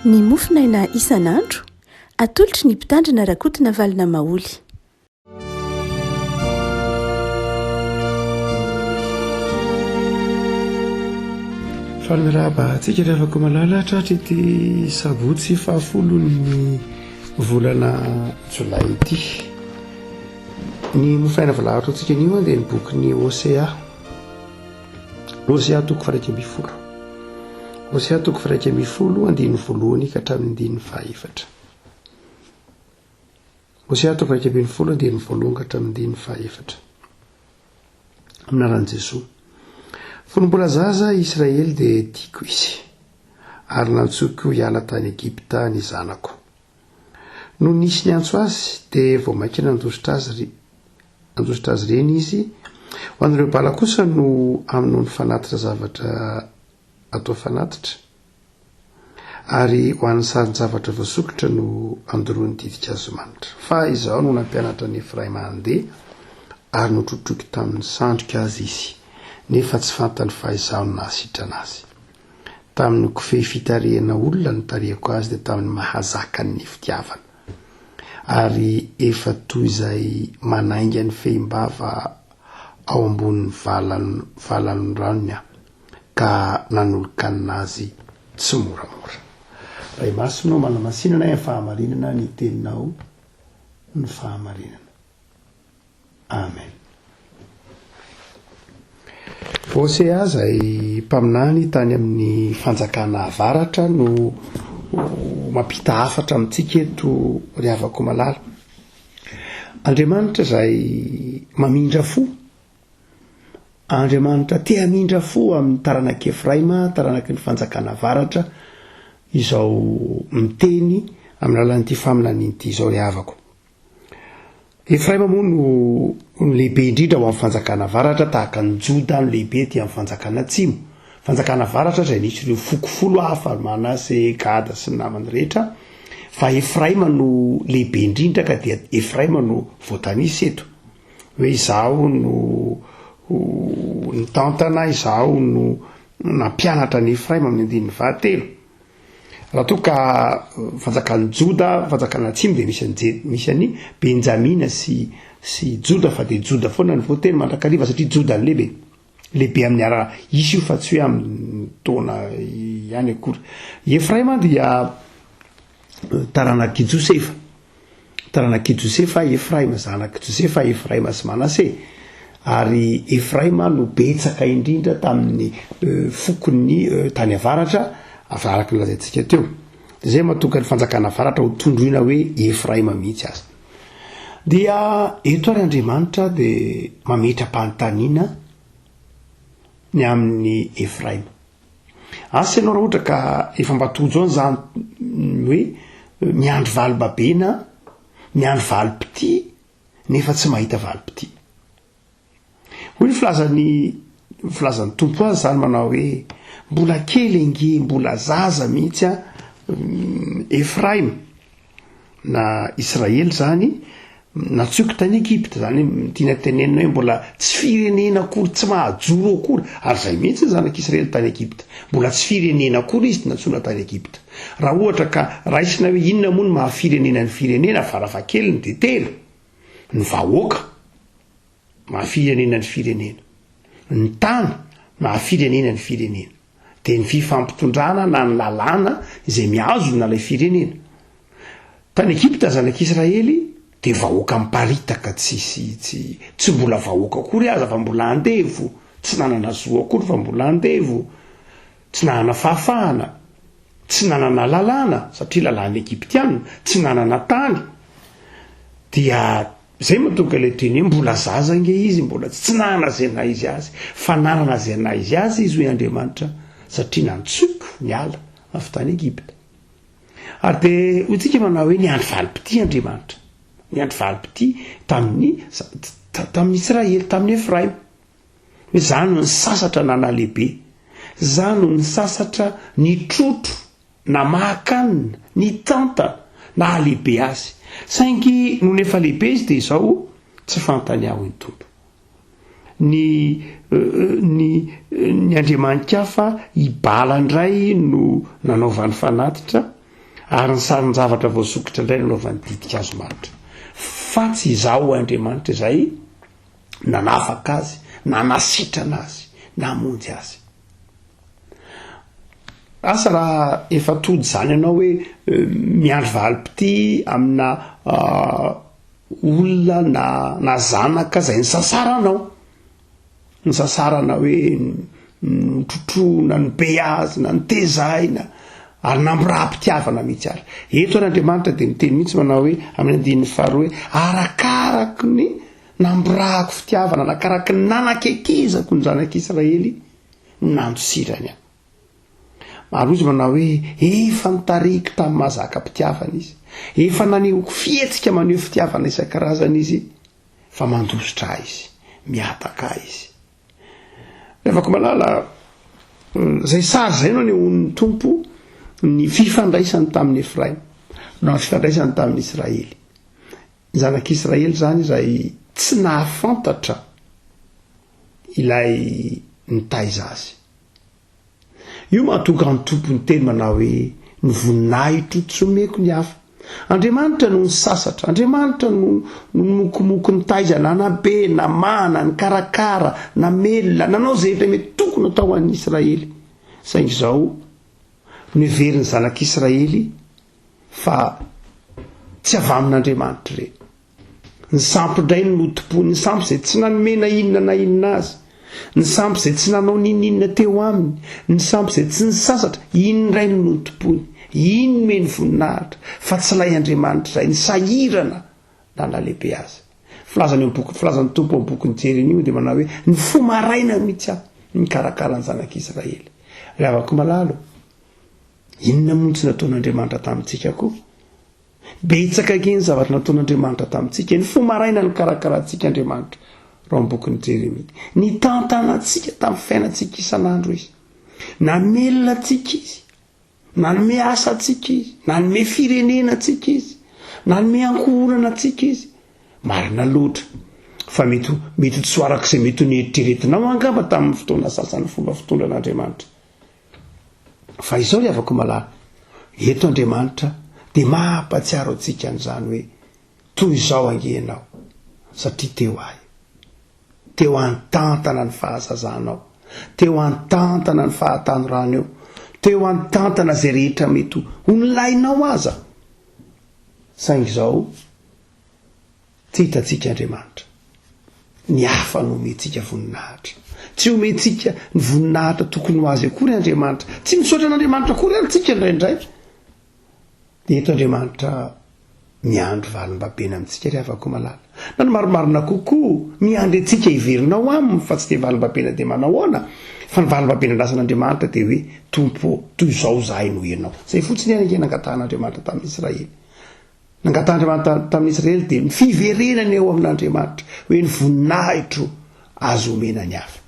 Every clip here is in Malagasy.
Ny mofonaina isan'andro, atolotry ny Mpitandrina Rakotonavalona Maholy. Faly miarahaba antsika ry havako malala tratry ity sabotsy fahafolon'ny volana jolay ity. Ny mofaina voalahatra antsika anio dia ny bokin'ny Hosea. Hosea toko faha-11. Hosea toko faha-11 andininy voalohany ka hatramin'ny andininy fahaefatra. Hosea toko 11 andininy voalohany ka hatramin'ny andininy fahaefatra. Amin'ny anaran'i Jesoa. Fony mbola zaza i Israely dia tiako izy, ary nantsoiko hiala tany Egypta ny zanako. Nony nisy niantso azy, dia vao mainka nandositra azy nandositra azy ireny izy. Ho an'ireo bala kosa no hamonoany fanatitra zavatra atao fanatitra, ary ho an'ny sarin-javatra voasokitra no andoroany ditin-kazo manitra. Fa izaho no nampianatra an'i Efraima handeha, ary notrotroiko tamin'ny sandriko aza izy, nefa tsy fantany fa izaho no nahasitrana azy. Tamin'ny kofehy fitarihana olona notarihako azy dia tamin'ny mahazaka ny fitiavana. Ary efa toy izay manainga ny fehim-bava ao ambonin'ny valanorano aho, ka nanolo-kanina azy tsimoramora. Ray Masina ô, manamasina anay amin'ny fahamarinana ny Teninao no fahamarinana. Amen. Hosea izay mpaminany tany amin'ny fanjakana avaratra no mampita hafatra amintsika eto ry havako malala. Andriamanitra izay mamindra fo, Andriamanitra te hamindra fo amin'ny taranak'i Efraima, taranaky ny fanjakana avaratra, izao miteny amin'ny alalan'ity faminaniana ity izao ry havako. Efraima moa no no lehibe indrindra ao amin'ny fanjakana avaratra, tahaka an'i Joda no lehibe aty amin'ny fanjakana atsimo. Fanjakana avaratra izay nisy ireo foko folo hafa, Manase, Gada sy ny namany rehetra, fa Efraima no lehibe indrindra ka dia Efraima no voatanisa eto. Hoe izaho no nitantana, izaho no nampianatra an'i Efraima amin'ny andininy fahatelo. Raha toa ka fanjakan'i Joda, fanjakana atsimo dia misy an'i Je- misy an'i Benjamina sy sy Joda fa dia Joda foana no voateny mandrakariva satria Joda no lehibe. Lehibe amin'ny ara isa io fa tsy hoe amin'ny taona ihany akory. I Efraima dia taranak'i Josefa. Taranak'i Josefa i Efraima, zanak'i Josefa i Efraima sy Manase. Ary Efraima no betsaka indrindra tamin'ny fokon'ny tany avaratra, araka ny lazaintsika teo. Dia izay mahatonga ny fanjakana avaratra ho tondroina hoe Efraima mihitsy aza. Dia eto ary Andriamanitra dia mametra-panontaniana ny amin'i Efraima. Asa ianao raha ohatra ka efa mba tojo an'izany hoe miandry valim-babena, miandry valim-pitia nefa tsy mahita valim-pitia. Hoy ny filazan'ny filazan'ny Tompo azy izany manao hoe mbola kely ange, mbola zaza mihitsy an, Efraima. na Israely zany nantsoiko tany Egypta, zany hoe tiana tenenina hoe mbola tsy firenena akory, tsy mahajoro akory, ary zay mihitsy ny zanak'Israely tany Egypta, mbola tsy firenena akory izy nantsoina tany Egypta. Raha ohatra ka raisina hoe inona moa no maha firenena ny firenena, farafahakeliny dia telo, ny vahoaka maha firenena ny firenena, ny tany maha firenena ny firenena. dia ny fifampitondrana na ny lalàna izay mihazona ilay firenena. Tany Egypta zanak'Israely dia vahoaka miparitaka tsisy tsy tsy mbola vahoaka akory aza fa mbola andevo, tsy nanana zo akory fa mbola andevo, tsy nanana fahafahana, tsy nanana lalàna satria lalàna egyptiana, tsy nanana tany. Dia Zay mahatonga ilay teny hoe mbola zaza ange izy, mbola tsy nanana izay naha izy azy, fa nanana izay naha izy azy izy hoy Andriamanitra, satria nantsoiko niala avy tany Egypta. Ary dia hoy tsika manao hoe niandry valim-pitia Andriamanitra, niandry valim-pitia tamin'ny tamin'ny Israely, tamin'ny Efraima. Hoe za no nisasatra nanalehibe, za no nisasatra nitrotro Namaha-kanina, nitantana, nahalehibe azy. Saingy nony efa lehibe izy dia izao, tsy fantany aho hoy ny Tompo. Ny ny ny andriamani-kafa i Bala indray no nanaovany fanatitra. Ary ny sarin-javatra voasokitra indray nanaovany ditin-kazo manitra. Fa tsy Izaho Andriamanitra izay nanafaka azy, nanasitrana azy, namonjy azy. Asa raha efa tody izany ianao hoe miandry valim-pitia amina olona na na zanaka izay nisasaranao. Nisasarana hoe notrotroina, nobeazina, notezaina ary namboraham-pitiavana mihitsy ary. Eto ary Andriamanitra dia miteny mihitsy manao hoe amin'ny andininy faharoa hoe arakaraky ny namborahako fitiavana, arakaraky ny nanakekezako ny zanak'Israely no nandosirany ahy. Ary hoy izy manao hoe efa notarihiko tamin'ny mahazaka-pitiavana izy, efa nanehoako fihetsika maneho fitiavana isan-karazany izy, fa mandositra ahy izy, mihataka ahy izy. Ry havako malala, izay sary izay no anehoan'ny Tompo ny fifandraisany tamin'i Efraima, na ny fifandraisany tamin'i Israely. Ny zanak'Israely izany izay tsy nahafantatra ilay nitaiza azy. Io mahatonga ny Tompo niteny manao hoe, Ny voninahitro tsy omeko ny hafa. Andriamanitra no nisasatra, Andriamanitra no nimokomoko nitaiza, nanabe, namahana, nikarakara, namelona, nanao izay rehetra mety tokony hatao ho an'ny Israely. Saingy izao, noheverin'ny zanak'Israely fa tsy avy amin'Andriamanitra ireny. Ny sampy indray no notompoiny, ny sampy izay tsy nanome na inona na inona azy, ny sampy izay tsy nanao n'inon'inona teo aminy, ny sampy izay tsy nisasatra, iny indray no notompoiny, iny nomeny voninahitra, fa tsy ilay Andriamanitra izay nisahirana nanalehibe azy. Filazany eo amin'ny boky, filazan'ny Tompo ao amin'ny bokin'i Jeremia dia manao hoe, Nifoha maraina mihitsy aho nikarakara ny zanak'Israely. Ry havako malala ô, inona moa no tsy nataon'Andriamanitra tamintsika koa? Betsaka ange ny zavatra nataon'Andriamanitra tamintsika. Nifoha maraina nikarakara antsika Andriamanitra, raha ao amin'ny bokin'i Jeremia. Nitantana antsika tamin'ny fiainantsika isan'andro Izy. Namelona antsika Izy. Nanome asa antsika Izy. Nanome firenena antsika Izy. Nanome ankohonana antsika Izy. Marina loatra fa mety mety tsy ho araka izay mety ho nieritreretinao angamba tamin'ny fotoana sasany ny fomba fitondran'Andriamanitra. Fa izao ry havako malala, eto Andriamanitra dia mampahatsiaro antsika an'izany hoe, toy izao ange ianao, satria teo ahy. Teo an-tantana ny fahazazanao, teo an-tantana ny fahatanoraneo, teo an-tantana izay rehetra mety ho nilainao aza. Saingy izao, Tsy hitantsika Andriamanitra. Ny hafa no omentsika voninahitra. Tsy omentsika ny voninahitra tokony ho azy akory Andriamanitra. Tsy misaotra an'Andriamanitra akory ary tsika indraindray. Dia eto Andriamanitra miandry valim-babena amintsika ry havako malala. Na ny marimarina kokoa, miandry antsika hiverina ao aminy fa tsy dia valim-babena dia manao ahoana. Fa ny valim-babena andrasan'Andriamanitra dia hoe, Tompo ô, toy izao izahay no ianao. Izay fotsiny ihany ange nangatahan'Andriamanitra tamin'ny Israely. Nangatahan'Andriamanitra tamin'ny Israely dia ny fiverenany eo amin'Andriamanitra, hoe ny voninahitro azo omena ny hafa.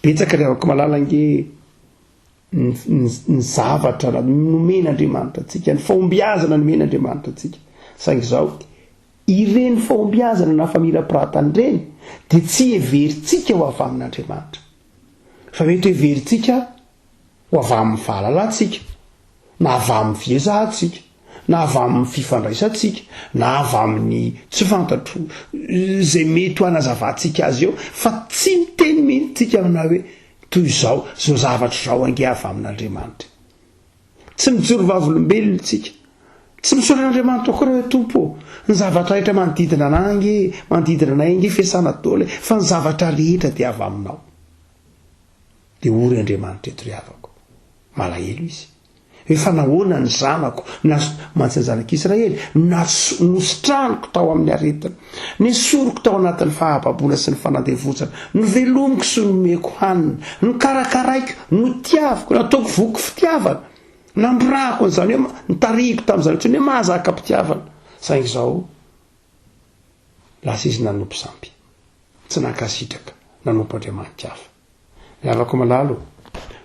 Betsaka ry havako malala ange ny zavatra nomen'Andriamanitra antsika, ny fahombiazana nomen'Andriamanitra antsika. Saingy izao, ireny fahombiazana na famirapiratana ireny dia tsy heverintsika ho avy amin'Andriamanitra. Fa mety heverintsika ho avy amin'ny fahalalantsika, na avy amin'ny fiezahantsika, na avy amin'ny fifandraisantsika, na avy amin'ny tsy fantatro izay mety ho hanazavantsika azy eo, fa tsy miteny mihitsy tsika na hoe toy izao, izao zavatra izao ange avy amin'Andriamanitra. Tsy mijoro vavolombelona tsika. Tsy misaotra an'Andriamanitra akory hoe Tompo ô, ny zavatra rehetra manodidina anay ange, manodidina anay ange fiasana daholo e, fa ny zavatra rehetra dia avy aminao. Dia ory Andriamanitra eto ry havako. Malahelo izy. Hoe fa nahoana ny zanako, nas, mantsy ny zanak'Israely, nas, nositraniko tao amin'ny aretina, nesoriko tao anatin'ny fahababoana sy ny fanandevozana, novelomiko sy nomeko hanina, nokarakaraiko, notiaviko, nataoko voky fitiavana, namborahako an'izany hoe, notarihiko tamin'izany antsoina hoe mahazaka-pitiavana. Saingy izao, lasa izy nanompo sampy. Tsy nankasitraka nanompo andriamanitra hafa. Ry havako malala ô,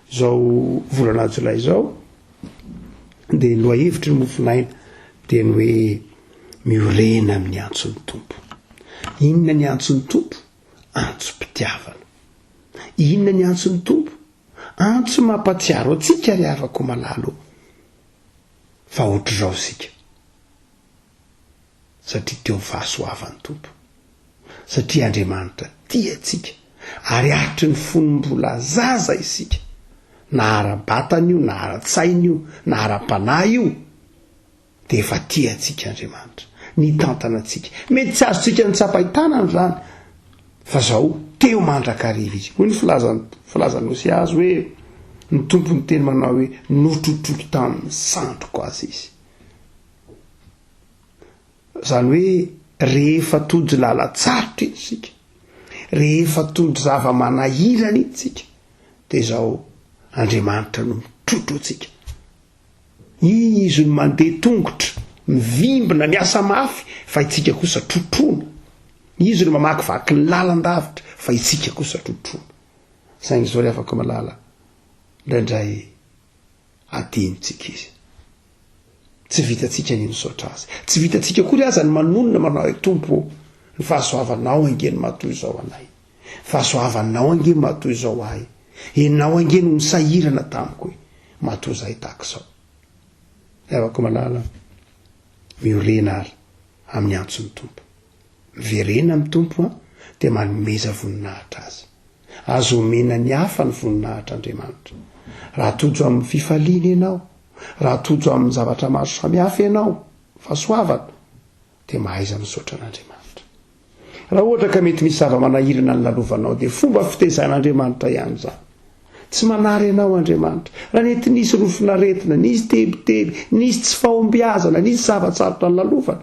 izao volana jolay izao dia ny lohahevitry ny mofon'aina dia ny hoe miorena amin'ny antson'ny Tompo. Inona ny antson'ny Tompo? Antsom-pitiavana. Inona ny antson'ny Tompo? Antso mampatsiaro antsika ry havako malala ô. Fa ohatr'izao isika. Satria teo ny fahasoavan'ny Tompo. Satria Andriamanitra tia antsika ary hatry ny fony mbola zaza isika, na ara-batana io, na ara-tsaina io, na ara-panahy io, dia efa tia antsika Andriamanitra, nitantana antsika. Mety tsy azontsika notsapain-tanana izany, fa zao teo mandrakariva Izy. Hoy ny filazan'ny filazan'i Hosea azy hoe, ny Tompo niteny manao hoe, notrotroiko tamin'ny sandriko aza izy. Izany hoe rehefa tojo lalan-tsarotra iny isika, rehefa tojo zava-manahirana iny isika, dia izao Andriamanitra no mitrotro antsika. Izy no mandeha tongotra, mivimbina, miasa mafy, fa itsika kosa trotroana. Izy no mamakivaky ny lalan-davitra, fa itsika kosa trotroana. Saingy izao ry havako malala, indraindray adinontsika izy. Tsy vitantsika ny misaotra azy. Tsy vitantsika akory aza ny manonona manao hoe Tompo ô, ny fahasoavanao ange no maha toy izao anay. Fahasoavanao ange maha toy izao ahy. Enao ange no nisahirana tamiko e, matoa zahay tahaka izao. Ry havako malala, miorena ary amin'ny antson'ny Tompo. Miverena amin'ny Tompo an, dia manomeza voninahitra Azy. Azo omena ny hafa ny voninahitr'Andriamanitra. Raha tojo amin'ny fifaliana ianao, raha tojo amin'ny zavatra maro samihafa ianao, fahasoavana, dia mahaiza misaotra an'Andriamanitra. Raha ohatra ka mety misy zava-manahirana ny lalovanao dia fomba fitezan'Andriamanitra ihany izany. Tsy manary anao Andriamanitra. Raha nety nisy rofin'aretina, nisy tebiteby, nisy tsy fahombiazana, nisy zava-tsarotra nilalovana,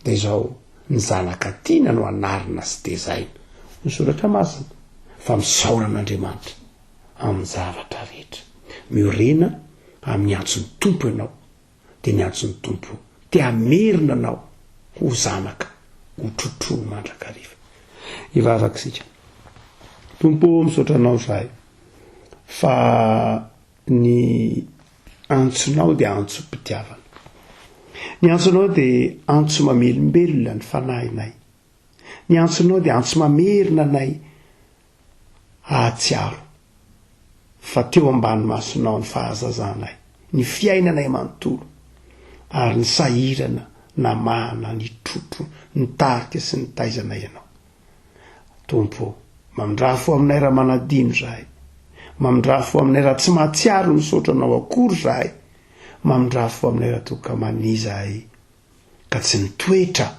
dia izao, ny zanaka tiana no anarina sy tezaina. Ny soratra masina, fa misaora an'Andriamanitra amin'ny zavatra rehetra. Miorena amin'ny antson'ny Tompo ianao. dia niantso ny Tompo te hamerina anao ho zanaka ho trotroiny mandrakariva. Hivavaka isika. Tompo ô, misaotra anao izahay fa ny antsonao dia antsom-pitiavana. Ny antsonao dia antso mamelombelona ny fanahinay. Ny antsonao dia antso mamerina anay hahatsiaro fa teo ambany masonao ny fahazazanay, ny fiainanay manontolo, ary nisahirana namahana, nitrotro, nitarika sy nitaiza anay Ianao. Tompo ô, mamindrà fo aminay raha manadino izahay. Mamindrà fo aminay raha tsy mahatsiaro ny misaotra Anao akory izahay. Mamindrà fo aminay raha toa ka mania izahay ka tsy mitoetra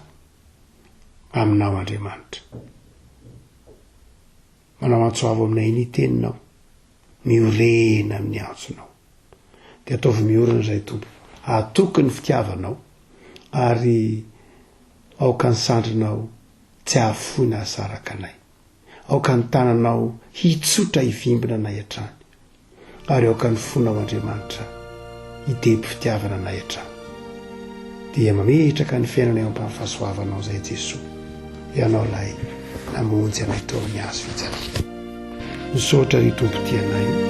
aminao Andriamanitra. Manao antso avo aminay ny teninao, miorena amin'ny antsonao. Dia ataovy miorina izay Tompo, ahatoky ny fitiavanao, ary aoka ny sandrinao tsy hahafoy na hahasaraka anay. Aoka ny tananao hitsotra hivimbina anay hatrany. Ary aoka ny fonao Andriamanitra hidebo fitiavana anay hatrany. Dia mametraka ny fiainana eo ambany fahasoavanao izay Jesoa, Ianao ilay namonjy anay teo amin'ny hazo fijaliana. Misaotra ry Tompo tia anay o.